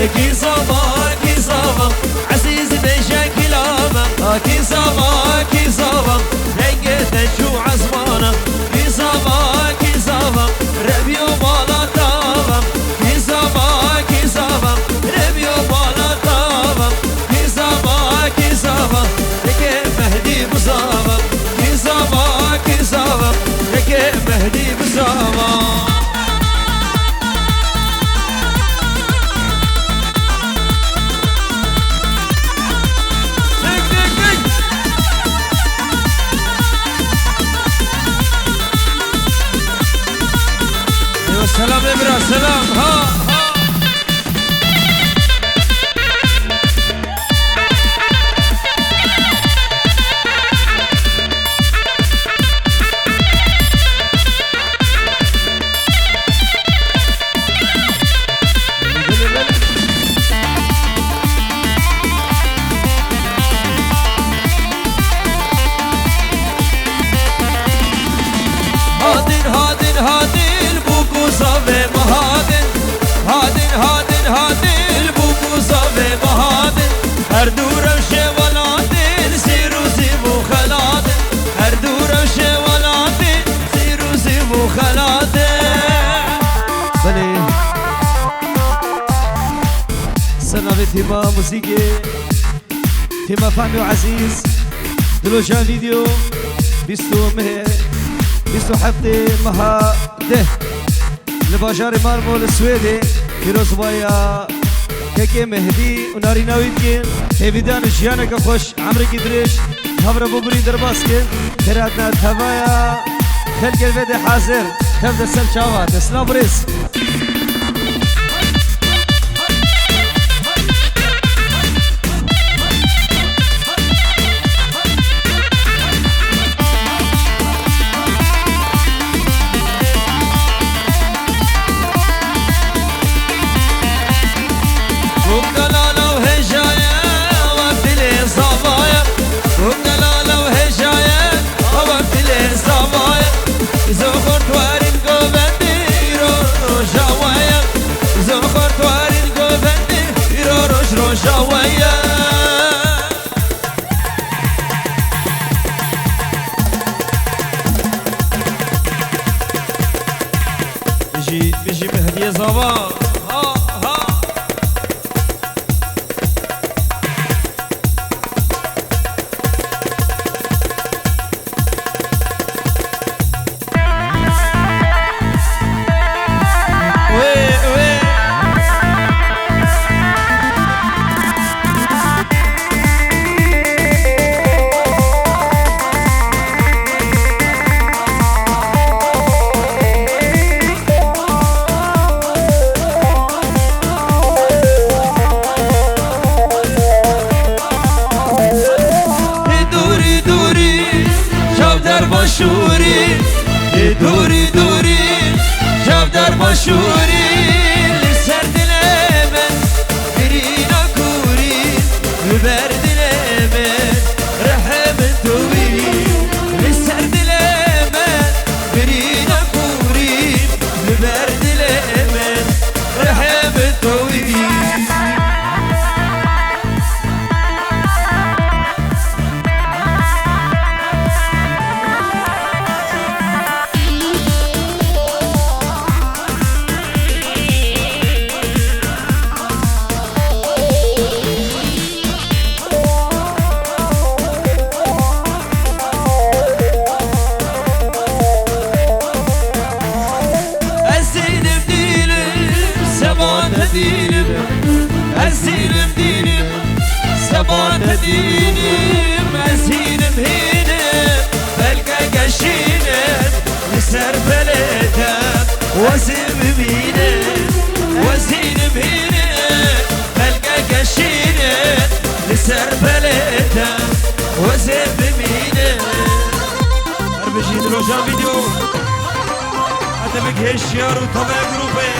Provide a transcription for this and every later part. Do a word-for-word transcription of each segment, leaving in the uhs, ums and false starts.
Kî zava, kî zava, ezîz bêje kilama. Kî zava, kî zava, dengê te çû ezmana. Kî zava, kî zava, rebiyo bala tava. Kî zava, kî zava, rebiyo bala tava. Kî zava, kî zava, deke Mehdî bizava. Kî zava, kî zava, deke Mehdî bizava. Dik, dik, dik. Eywa, selam ê bira, selam. Ha, ha. Hadin, hadin, hadin, bû ku zavê me hadin. Hadin, hadin, hadin, bû ku zavê me hadin. Her du rewşê welatên, zîr û zîv û xelatên. Her du rewşê welatên, zîr û zîv û xelatên. Belê. Ser navê tîma muzîkê, tîma Fehmî û Ezîz, Dilojan Video, bîst û mehê, bîst û heftê meha deh. Li bajarê Malmö li Swêdê pîrozbaya Kekê Mehdî û narîna wî dikin. Hêvîdan û jiyaneke xweş, emrekî dirêj, hev re bibûrîn derbas kin. Xêr hatina tevaya xelkê vê de hazir. Tev de ser çava. Te silav birêz. Bûk delala û hêja ye, ew dilê zava ye. Bûk delala û hêja ye, ew dilê zava ye. Zoxor twarîn govendî, îro roja we ye. Zoxor twarîn govendî, îro roj roja we ye. Bijî, bijî Mehdiyê Zava. Ha, ha. Wê, wê. Dûrî, dûrî, çavdar başûrî. Dûrî, dûrî, çavdar başûrî. Li ser dilê min birîna kûrî. Li ber dilê min rihê min tu bî. Li ser dilê min birîna kûrî. Li ber dilê min rihê min tu bî. Ez hînim dînim, seba te dînim. Ez hînim dînim, seba te dînim. Ez hînim hînim, belkeke şînim. Li ser pelê te wezî bimînim. Ez hînim hînim, belkeke şînim. Li ser pelê te wezî bimînim. Her bijî Dilojan Video. Hadi bi hêşiyar û tevaya grûpê.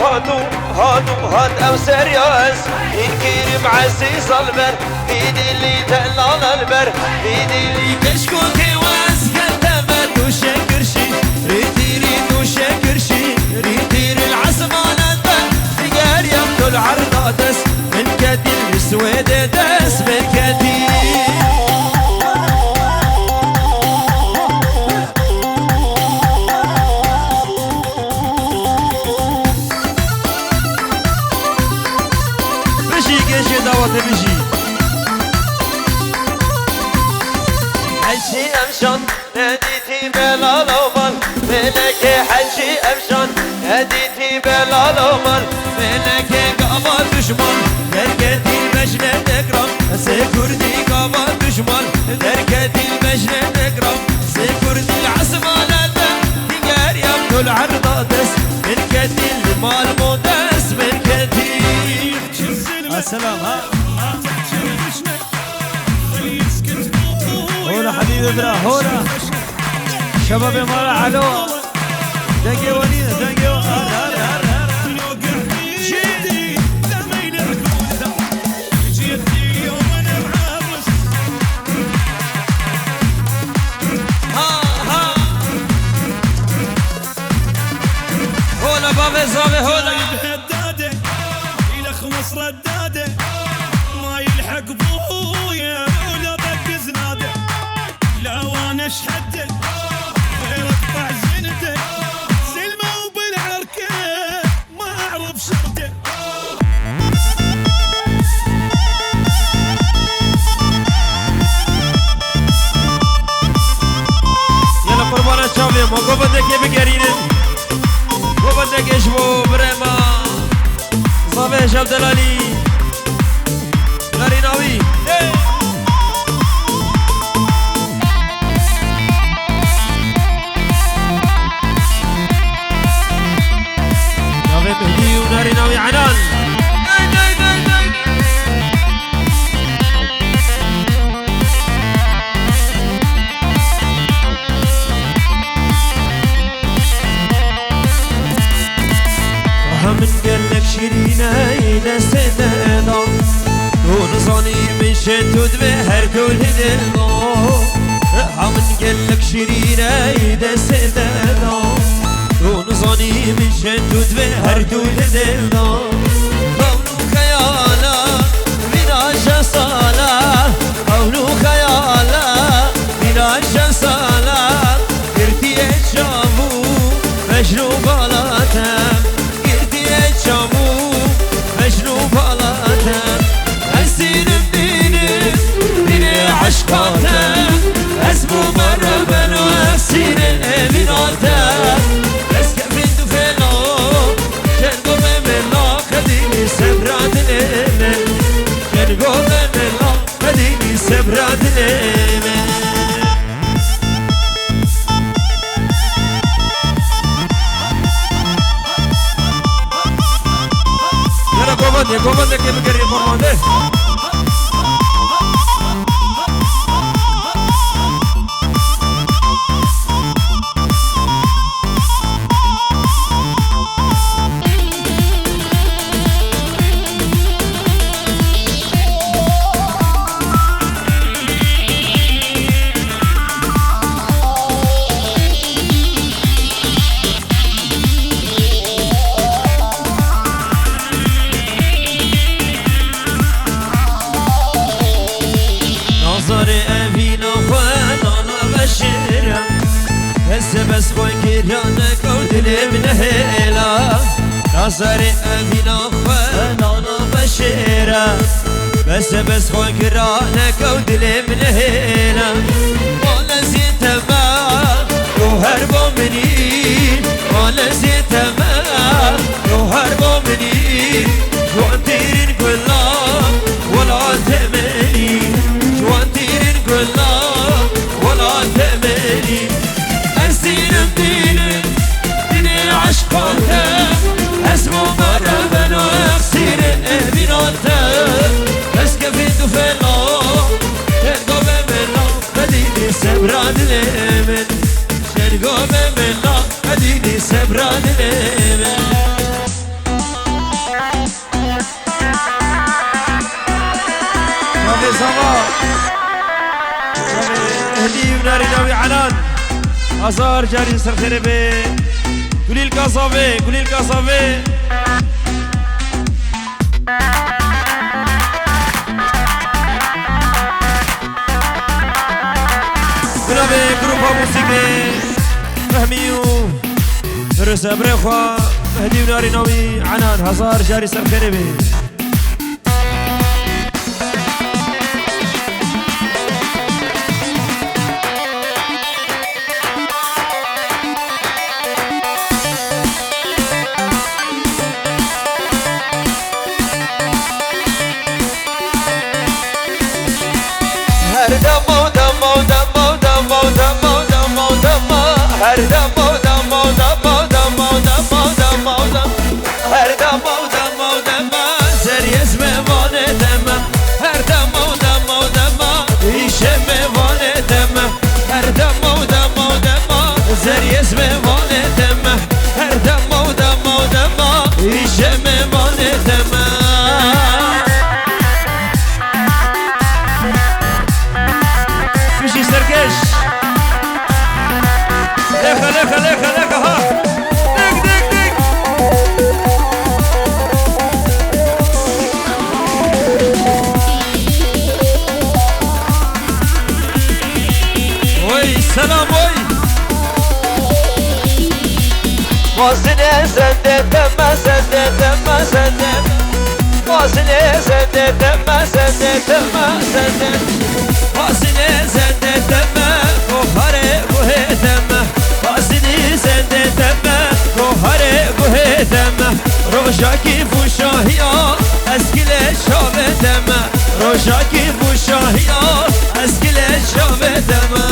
Hat û, hat û, hat ew serya ez, hîn kîrim ezîz alber, hî dilî delal alber, hî dilî keşkokê wez kete me tu şekirşî, rîtîrî tu şekirşî, rîtîrî esmanet ben, digeriyem tu li erda dest, min ketî li swêdê dest, min ketî. Bijî gêjê dawetê bijî. Hecî Emşan nedîtî belal oman, melekê Hecî Emşan nedîtî belal oman, melekê gava duşman derketî mecne dekram, sê kurdî gava duşman derketî mecne dekram, sê kurdî esmane de. Digeriyam tu li erda dest, min ketî li mal modest, min ketî. Esselam, ha? Hola, hebîbê bira, hola. Şebabê me re elo. Dengê we nîne, dengê we. Her, her, her, her, her. Ha, ha. Hola bavê zavê hola. Dade, île xwes redade. Ma yilhek bûye, û la bek iznade. La wan eşhedde, xêret behzinide. Silme û bil erke. Yala qurbana çavê me, govendekê bigerînin. Govendekê ji bo birê me. Zavê Hejab Delalî. Narîna wî. Hey! Navê Mehdî û narîna wî Enan. Dey, dey, dey, dey. Aha min gelek şirîne destê te da. Tu nizanî min şê tu divê her dû li dil da. Aha min gelek şirîne destê te da. Tu nizanî min şê tu divê her dû li dil da. Xewn û xeyala vîna şeş sala. Xewn û xeyala vîna şeş sala. Girtiye çav û mecnû bala te. Girtiye çav û mecnû bala te. Ez dînim dînim dînê eşqa te. Ez bûme rebeno esîrê evîna te. Ez kevin du fêlo. Şen gome mela qedîmî sebra dilê me. Şen gome mela qedîmî sebra dilê me. Yara govendê, govendekê bigerî formandê. Nazarê evîna xwe nana veşêre. Bes e bes xwe kirane kew dilê min hêla. Nazarê evîna xwe nana veşêre. Bes e bes xwe kirane kew dilê min hêla. Malezî te me, tu her bo min î. Malezî te me, tu her bo min î. Ji wan tîrîn gula welatê min î. Ji wan tîrîn gula welatê min î. Ez dînim dînim dînê eşqa te. Ez bûme rebeno esîrê evîna te. Ez kevî tu fêla. Şen gome mela qedîmî sebra dilê min. Şen gome mela qedîmî sebra dilê min. Navî Enan. Hezar carî ser xêrê be. Gulîlka Zavê, Gulîlka Zavê. Bi navê grupa muzîkê Fehmî û Firuze birê xwe Mehdî û Narî Navî Enan. Hezar carî ser xêrê be. Her dema, dema, dema, dema, dema, dema, dema, dema. Her dema, dema, dema, dema, dema, dema, dema, dema. Her dema, dema, dema, zeriyê zimê vanê dema. Her dema, dema, dema, îşê me vanê dema. Her dema, dema, dema, zeriyê zimê vanê dema. Her dema, dema, dema, îşê me vanê dema. Bijî Serkeş. Lexe, lexe, lexe, lexe, ha. Dik, dik, dik. Oy, selam, oy. Mazine zende deme, zende deme, zende. Mazine zende deme, zende deme, zende. Mazine zende deme, goharê guhê deme. Mazine zende deme, goharê guhê deme. Rojaki bu şahiya, ez gilê çavê deme. Rojaki bu şahiya, ez gilê çavê deme.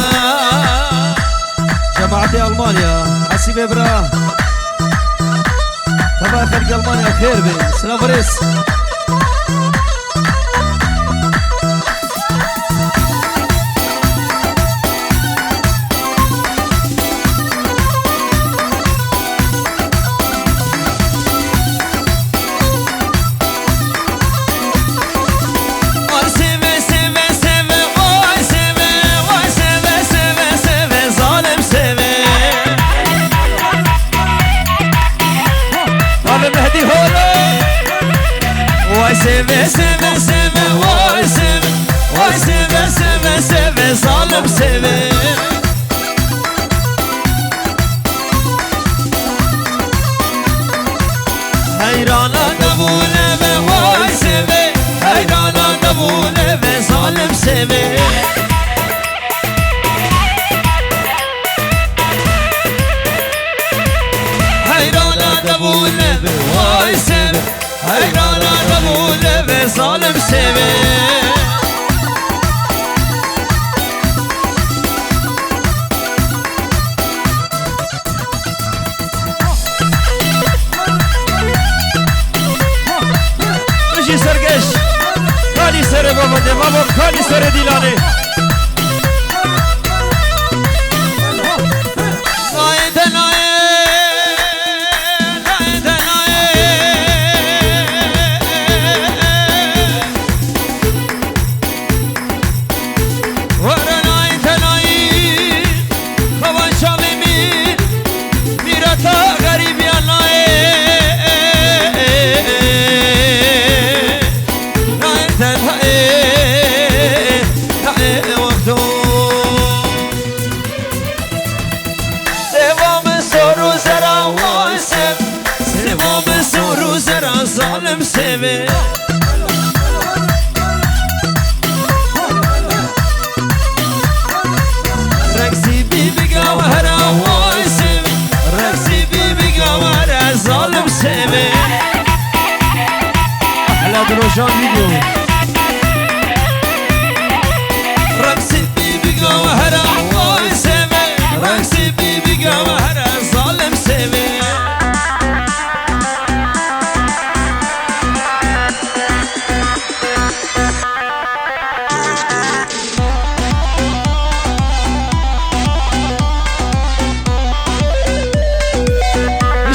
Cemaetê Almanya, Hesîbê bira. Teva xelkê Almanya xêr be. Silav û rêz. Ay seve, seve, seve, oy seve, oy seve, seve, seve, zalim seve. Abi Mehdi holo. Oy seve, seve, seve, oy seve, oy seve, seve, seve, zalim seve. Heyrana nebûne ve vay seve, heyrana nebûne ve zalim seve. Heyrana nebûne ve vay seve, heyrana nebûne ve zalim seve. Bijî Sergeş. Kanî serê bavandê, bavo, kanî serê dîlanê. Nayê de nayê, nayê de nayê. Were nayê de nayê. Xewan çavê min mîrata xerîbiya nayê. Nayê te nayê, nayê wexto. Sêva min sor û zera way sev. Sêva min sor û zera zalim sêvê. Reksî bî bi gawhera way sêv, reksî bî bi gawhera zalim sêvê. Ahla Dilojan video. Reksî bî bi gawhera way sêvê, reksî bî bi gawhera zalim sêvê.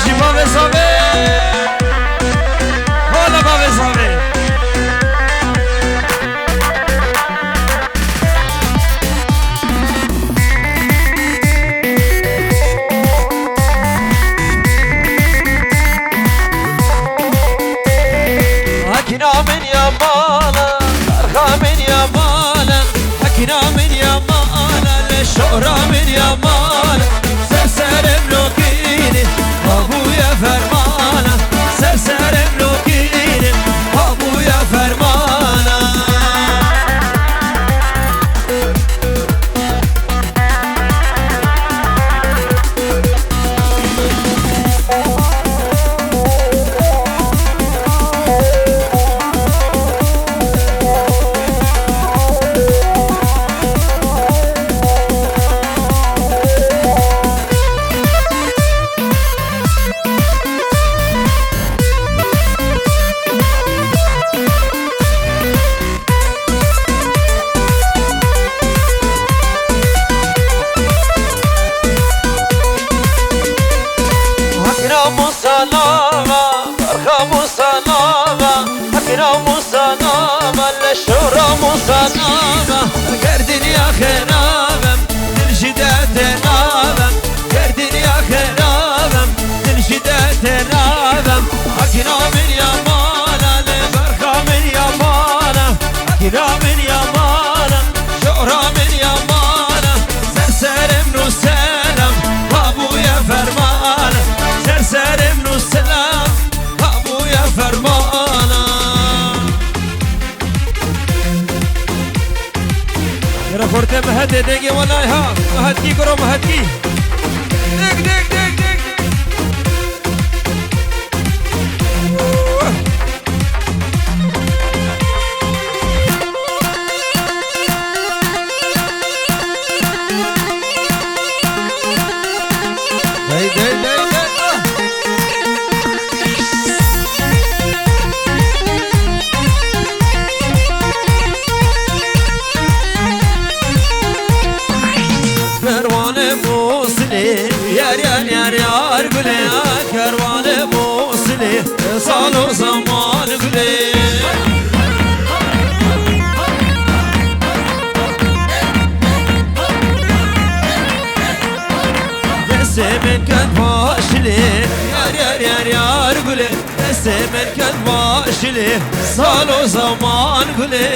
Ji bavê zavê. Hala bavê zavê. Şora min yaman, ser serê min rokînî, ha bûye fermana, ser serê min rokînî, ha bûye fermana. Hak Ramusa nava, Ramusa nava, Hak Ramusa nava, leşo Ramusa nava. Ger dinya xerabem, dil ji derdê navem. Ger dinya xerabem, dil ji derdê navem. Hak Ramin yamana, li berxa min yamana. Hak Ramin yamana, şora min yamana. Ser serê min û selam, ha bûye fermana. Ser serê min û selam, ha bûye fermana. Yara xortê Mehetê dengê welay ha. Mehetkî kuro Mehetkî. Deng, deng, deng, deng, deng. Hey, hey, hey, hey, ah. Kerwanê Mosilê, yar, yar, yar, yar gulê, kerwanê Mosilê, salo zaman gulê. Destê min ket paşilê, yar, yar, yar, yar gulê. Destê min ket paşilê, salo zaman gulê.